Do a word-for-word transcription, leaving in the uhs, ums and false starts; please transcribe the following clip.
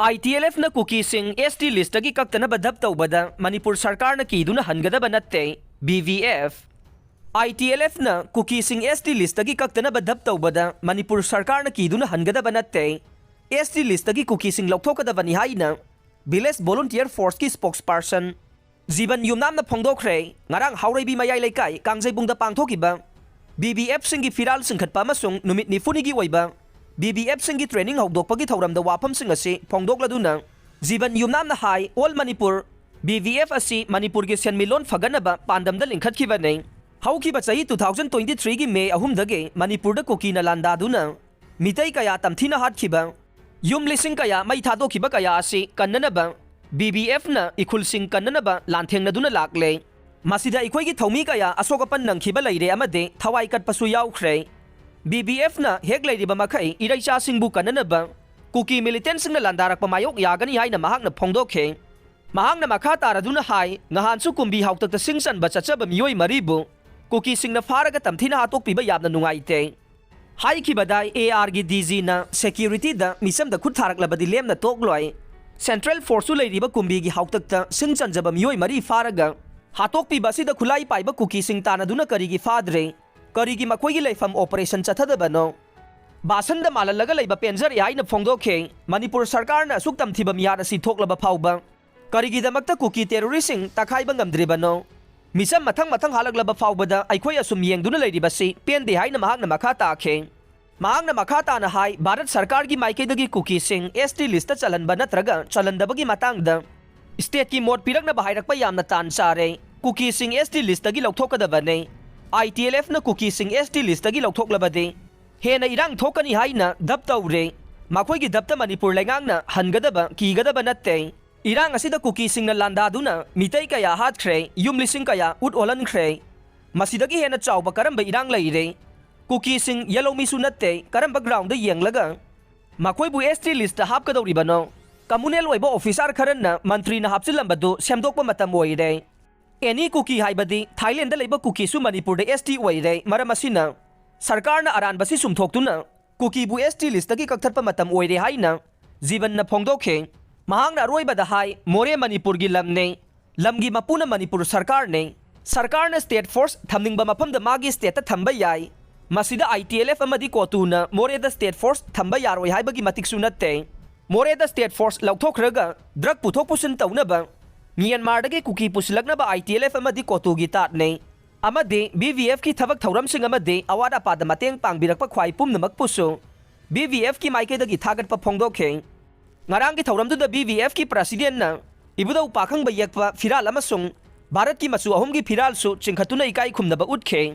ITLFꯅ ꯀꯨꯀꯤꯁꯤꯡ ST listꯇꯒꯤ ꯀꯛꯇꯅꯕ ꯙꯞ ꯇꯧꯕꯗ ꯃꯅꯤꯄꯨꯔ ꯁꯔꯀꯥꯔꯅ ꯀꯤꯗꯨꯅ ꯍꯟꯒꯗꯕ ꯅꯠꯇꯦ, BVF꯫ ITLFꯅ ꯀꯨꯀꯤꯁꯤꯡ ST listꯇꯒꯤ ꯀꯛꯇꯅꯕ ꯙꯞ ꯇꯧꯕꯗ ꯃꯅꯤꯄꯨꯔ ꯁꯔꯀꯥꯔꯅ ꯀꯤꯗꯨꯅ ꯍꯟꯒꯗꯕ ꯅꯠꯇꯦ, ST listꯇꯒꯤ ꯀꯨꯀꯤꯁꯤꯡ ꯂꯧꯊꯣꯛꯀꯗꯕꯅꯤ ꯍꯥꯏꯅ Village Volunteer Forceꯀꯤ spokesperson ꯖꯤꯕꯟ ꯌꯨꯝꯅꯥꯝꯅ ꯐꯣꯡꯗꯣꯛꯈ꯭ꯔꯦ꯫ ꯉꯔꯥꯡ ꯍꯥꯎꯔꯩꯕꯤ ꯃꯌꯥꯏ ꯂꯩꯀꯥꯏ ꯀꯥꯡꯖꯩꯕꯨꯡꯗ ꯄꯥꯡꯊꯣꯛꯈꯤꯕ BVFꯁꯤꯡꯒꯤ ꯐꯤꯔꯥꯜ ꯆꯤꯡꯈꯠꯄ ꯑꯃꯁꯨꯡ ꯅꯨꯃꯤꯠ ꯅꯤꯐꯨꯅꯤꯒꯤ ꯑꯣꯏꯕ BVFꯁꯤꯡꯒꯤ training ꯍꯧꯗꯣꯛꯄꯒꯤ ꯊꯧꯔꯝꯗ ꯋꯥꯐꯝꯁꯤꯡ ꯑꯁꯤ ꯐꯣꯡꯗꯣꯛꯂꯗꯨꯅ ꯖꯤꯕꯟ ꯌꯨꯝꯅꯥꯝꯅ ꯍꯥꯏ, All Manipur BVF ꯑꯁꯤ ꯃꯅꯤꯄꯨꯔꯒꯤ ꯁꯦꯟꯃꯤꯠꯂꯣꯟ ꯐꯒꯠꯅꯕ ꯄꯥꯟꯗꯝꯗ ꯂꯤꯡꯈꯠꯈꯤꯕꯅꯤ꯫ ꯍꯧꯈꯤꯕ ꯆꯍꯤ two thousand twenty threeꯒꯤ May ꯑꯍꯨꯝꯗꯒꯤ ꯃꯅꯤꯄꯨꯔꯗ ꯀꯨꯀꯤꯅ ꯂꯥꯟꯗꯥꯗꯨꯅ ꯃꯤꯇꯩ ꯀꯌꯥ ꯇꯝꯊꯤꯅ ꯍꯥꯠꯈꯤꯕ, ꯌꯨꯝ ꯂꯤꯁꯤꯡ ꯀꯌꯥ ꯃꯩ ꯊꯥꯗꯣꯛꯈꯤꯕ ꯀꯌꯥ ꯑꯁꯤ ꯀꯟꯅꯅꯕ BVFꯅ ꯏꯈꯨꯜꯁꯤꯡ ꯀꯟꯅꯅꯕ ꯂꯥꯟꯊꯦꯡꯅꯗꯨꯅ ꯂꯥꯛꯂꯦ꯫ ꯃꯁꯤꯗ ꯑꯩꯈꯣꯏꯒꯤ ꯊꯧꯃꯤ ꯀꯌꯥ ꯑꯁꯣꯛ ꯑꯄꯟ ꯅꯪꯈꯤꯕ ꯂꯩꯔꯦ ꯑꯃꯗꯤ ꯊꯋꯥꯏ ꯀꯠꯄꯁꯨ ꯌꯥꯎꯈ꯭ꯔꯦ꯫ BVFꯅ ꯍꯦꯛ ꯂꯩꯔꯤꯕ ꯃꯈꯩ ꯏꯔꯩꯆꯥꯁꯤꯡꯕꯨ ꯀꯟꯅꯅꯕ ꯀꯨꯀꯤ militantꯁꯤꯡꯅ ꯂꯥꯟꯗꯥꯔꯛꯄ ꯃꯥꯌꯣꯛ ꯌꯥꯒꯅꯤ ꯍꯥꯏꯅ ꯃꯍꯥꯛꯅ ꯐꯣꯡꯗꯣꯛꯈꯤ꯫ ꯃꯍꯥꯛꯅ ꯃꯈꯥ ꯇꯥꯔꯗꯨꯅ ꯍꯥꯏ, ꯉꯍꯥꯟꯁꯨ ꯀꯨꯝꯕꯤ ꯍꯥꯎꯇꯛꯇ ꯁꯤꯡ ꯆꯟꯕ ꯆꯠꯆꯕ ꯃꯤꯑꯣꯏ ꯃꯔꯤꯕꯨ ꯀꯨꯀꯤꯁꯤꯡꯅ ꯐꯥꯔꯒ ꯇꯝꯊꯤꯅ ꯍꯥꯠꯇꯣꯛꯄꯤꯕ ꯌꯥꯝꯅ ꯅꯨꯡꯉꯥꯏꯇꯦ꯫ ꯍꯥꯏꯈꯤꯕꯗꯥꯏ ARꯒꯤ DGꯅ securityꯗ ꯃꯤꯆꯝꯗ ꯈꯨꯠ ꯊꯥꯔꯛꯂꯕꯗꯤ ꯂꯦꯝꯅ ꯇꯣꯛꯂꯣꯏ꯫ Central Forceꯁꯨ ꯂꯩꯔꯤꯕ ꯀꯨꯝꯕꯤꯒꯤ ꯍꯥꯎꯇꯛꯇ ꯁꯤꯡ ꯆꯟꯖꯕ ꯃꯤꯑꯣꯏ ꯃꯔꯤ ꯐꯥꯔꯒ ꯍꯥꯠꯇꯣꯛꯄꯤꯕ ꯑꯁꯤꯗ ꯈꯨꯠꯂꯥꯏ ꯄꯥꯏꯕ ꯀꯨꯀꯤꯁꯤꯡ ꯇꯥꯟꯅꯗꯨꯅ ꯀꯔꯤꯒꯤ ꯐꯥꯗ꯭ꯔꯦ? ꯀꯔꯤꯒꯤ ꯃꯈꯣꯏꯒꯤ ꯂꯩꯐꯝ operation ꯆꯠꯊꯗꯕꯅꯣ? ꯕꯥꯁꯟꯗ ꯃꯥꯜꯍꯜꯂꯒ ꯂꯩꯕ ꯄꯦꯟꯖꯔꯦ ꯍꯥꯏꯅ ꯐꯣꯡꯗꯣꯛꯈꯤ꯫ ꯃꯅꯤꯄꯨꯔ ꯁꯔꯀꯥꯔꯅ ꯑꯁꯨꯛ ꯇꯝꯊꯤꯕ ꯃꯤꯍꯥꯠ ꯑꯁꯤ ꯊꯣꯛꯂꯕ ꯐꯥꯎꯕ ꯀꯔꯤꯒꯤꯗꯃꯛꯇ ꯀꯨꯀꯤ terroristꯁꯤꯡ ꯇꯛꯈꯥꯏꯕ ꯉꯝꯗ꯭ꯔꯤꯕꯅꯣ? ꯃꯤꯆꯝ ꯃꯊꯪ ꯃꯊꯪ ꯍꯥꯠꯂꯛꯂꯕ ꯐꯥꯎꯕꯗ ꯑꯩꯈꯣꯏ ꯑꯁꯨꯝ ꯌꯦꯡꯗꯨꯅ ꯂꯩꯔꯤꯕꯁꯤ ꯄꯦꯟꯗꯦ ꯍꯥꯏꯅ ꯃꯍꯥꯛꯅ ꯃꯈꯥ ꯇꯥꯈꯤ꯫ ꯃꯍꯥꯛꯅ ꯃꯈꯥ ꯇꯥꯅ ꯍꯥꯏ, ꯚꯥꯔꯠ ꯁꯔꯀꯥꯔꯒꯤ ꯃꯥꯏꯀꯩꯗꯒꯤ ꯀꯨꯀꯤꯁꯤꯡ ST listꯇ ꯆꯜꯍꯟꯕ ꯅꯠꯇ꯭ꯔꯒ ꯆꯜꯍꯟꯗꯕꯒꯤ ꯃꯇꯥꯡꯗ stateꯀꯤ ꯃꯣꯠ ꯄꯤꯔꯛꯅꯕ ꯍꯥꯏꯔꯛꯄ ꯌꯥꯝꯅ ꯇꯥꯟ ꯆꯥꯔꯦ꯫ ꯀꯨꯀꯤꯁꯤꯡ ST listꯇꯒꯤ ꯂꯧꯊꯣꯛꯀꯗꯕꯅꯤ꯫ ITLFꯅ ꯀꯨꯀꯤꯁꯤꯡ ST listꯇꯒꯤ ꯂꯧꯊꯣꯛꯂꯕꯗꯤ ꯍꯦꯟꯅ ꯏꯔꯥꯡ ꯊꯣꯛꯀꯅꯤ ꯍꯥꯏꯅ ꯙꯞ ꯇꯧꯔꯦ꯫ ꯃꯈꯣꯏꯒꯤ ꯙꯞꯇ ꯃꯅꯤꯄꯨꯔ ꯂꯩꯉꯥꯛꯅ ꯍꯟꯒꯗꯕ, ꯀꯤꯒꯗꯕ ꯅꯠꯇꯦ꯫ ꯏꯔꯥꯡ ꯑꯁꯤꯗ ꯀꯨꯀꯤꯁꯤꯡꯅ ꯂꯥꯟꯗꯥꯗꯨꯅ ꯃꯤꯇꯩ ꯀꯌꯥ ꯍꯥꯠꯈ꯭ꯔꯦ, ꯌꯨꯝ ꯂꯤꯁꯤꯡ ꯀꯌꯥ ꯎꯠ ꯑꯣꯜꯍꯟꯈ꯭ꯔꯦ꯫ ꯃꯁꯤꯗꯒꯤ ꯍꯦꯟꯅ ꯆꯥꯎꯕ ꯀꯔꯝꯕ ꯏꯔꯥꯡ ꯂꯩꯔꯦ? ꯀꯨꯀꯤꯁꯤꯡ ꯌꯦꯜꯍꯧꯃꯤꯁꯨ ꯅꯠꯇꯦ, ꯀꯔꯝꯕ groundꯗ ꯌꯦꯡꯂꯒ ꯃꯈꯣꯏꯕꯨ ST listꯇ ꯍꯥꯞꯀꯗꯧꯔꯤꯕꯅꯣ? Communal ꯑꯣꯏꯕ officer ꯈꯔꯅ ꯃꯟꯇ꯭ꯔꯤꯅ ꯍꯥꯞꯆꯤꯜꯂꯝꯕꯗꯨ ꯁꯦꯝꯗꯣꯛꯄ ꯃꯇꯝ ꯑꯣꯏꯔꯦ꯫ Any ꯀꯨꯀꯤ ꯍꯥꯏꯕꯗꯤ ꯊꯥꯏꯂꯦꯟꯗ ꯂꯩꯕ ꯀꯨꯀꯤꯁꯨ ꯃꯅꯤꯄꯨꯔꯗ ST ꯑꯣꯏꯔꯦ꯫ ꯃꯔꯝ ꯑꯁꯤꯅ ꯁꯔꯀꯥꯔꯅ ꯑꯔꯥꯟꯕꯁꯤ ꯁꯨꯝꯊꯣꯛꯇꯨꯅ ꯀꯨꯀꯤꯕꯨ ST listꯇꯒꯤ ꯀꯛꯊꯠꯄ ꯃꯇꯝ ꯑꯣꯏꯔꯦ ꯍꯥꯏꯅ ꯖꯤꯕꯟꯅ ꯐꯣꯡꯗꯣꯛꯈꯤ꯫ ꯃꯍꯥꯛꯅ ꯑꯔꯣꯏꯕꯗ ꯍꯥꯏ, ꯃꯣꯔꯦ ꯃꯅꯤꯄꯨꯔꯒꯤ ꯂꯝꯅꯤ, ꯂꯝꯒꯤ ꯃꯄꯨꯅ ꯃꯅꯤꯄꯨꯔ ꯁꯔꯀꯥꯔꯅꯤ꯫ ꯁꯔꯀꯥꯔꯅ state force ꯊꯝꯅꯤꯡꯕ ꯃꯐꯝꯗ ꯃꯥꯒꯤ stateꯇ ꯊꯝꯕ ꯌꯥꯏ꯫ ꯃꯁꯤꯗ ITLF ꯑꯃꯗꯤ ꯀꯣꯇꯨꯅ ꯃꯣꯔꯦꯗ state force ꯊꯝꯕ ꯌꯥꯔꯣꯏ ꯍꯥꯏꯕꯒꯤ ꯃꯇꯤꯛꯁꯨ ꯅꯠꯇꯦ꯫ ꯃꯣꯔꯦꯗ state force ꯂꯧꯊꯣꯛꯈ꯭ꯔꯒ drug ꯄꯨꯊꯣꯛ ꯄꯨꯁꯤꯟ ꯇꯧꯅꯕ ꯃ꯭ꯌꯥꯟꯃꯥꯔꯗꯒꯤ ꯀꯨꯀꯤ ꯄꯨꯁꯤꯜꯂꯛꯅꯕ ITLF ꯑꯃꯗꯤ ꯀꯣꯇꯨꯒꯤ ꯇꯥꯠꯅꯤ꯫ ꯑꯃꯗꯤ BVFꯀꯤ ꯊꯕꯛ ꯊꯧꯔꯝꯁꯤꯡ ꯑꯃꯗꯤ ꯑꯋꯥꯠ ꯑꯄꯥꯗ ꯃꯇꯦꯡ ꯄꯥꯡꯕꯤꯔꯛꯄ ꯈ꯭ꯋꯥꯏ ꯄꯨꯝꯅꯃꯛꯄꯨꯁꯨ BVFꯀꯤ ꯃꯥꯏꯀꯩꯗꯒꯤ ꯊꯥꯒꯠꯄ ꯐꯣꯡꯗꯣꯛꯈꯤ꯫ ꯉꯔꯥꯡꯒꯤ ꯊꯧꯔꯝꯗꯨꯗ BVFꯀꯤ presidentꯅ ꯏꯕꯨꯙꯧ ꯄꯥꯈꯪꯕ ꯌꯦꯛꯄ ꯐꯤꯔꯥꯜ ꯑꯃꯁꯨꯡ ꯚꯥꯔꯠꯀꯤ ꯃꯆꯨ ꯑꯍꯨꯝꯒꯤ ꯐꯤꯔꯥꯜꯁꯨ ꯆꯤꯡꯈꯠꯇꯨꯅ ꯏꯀꯥꯏ ꯈꯨꯝꯅꯕ ꯎꯠꯈꯤ꯫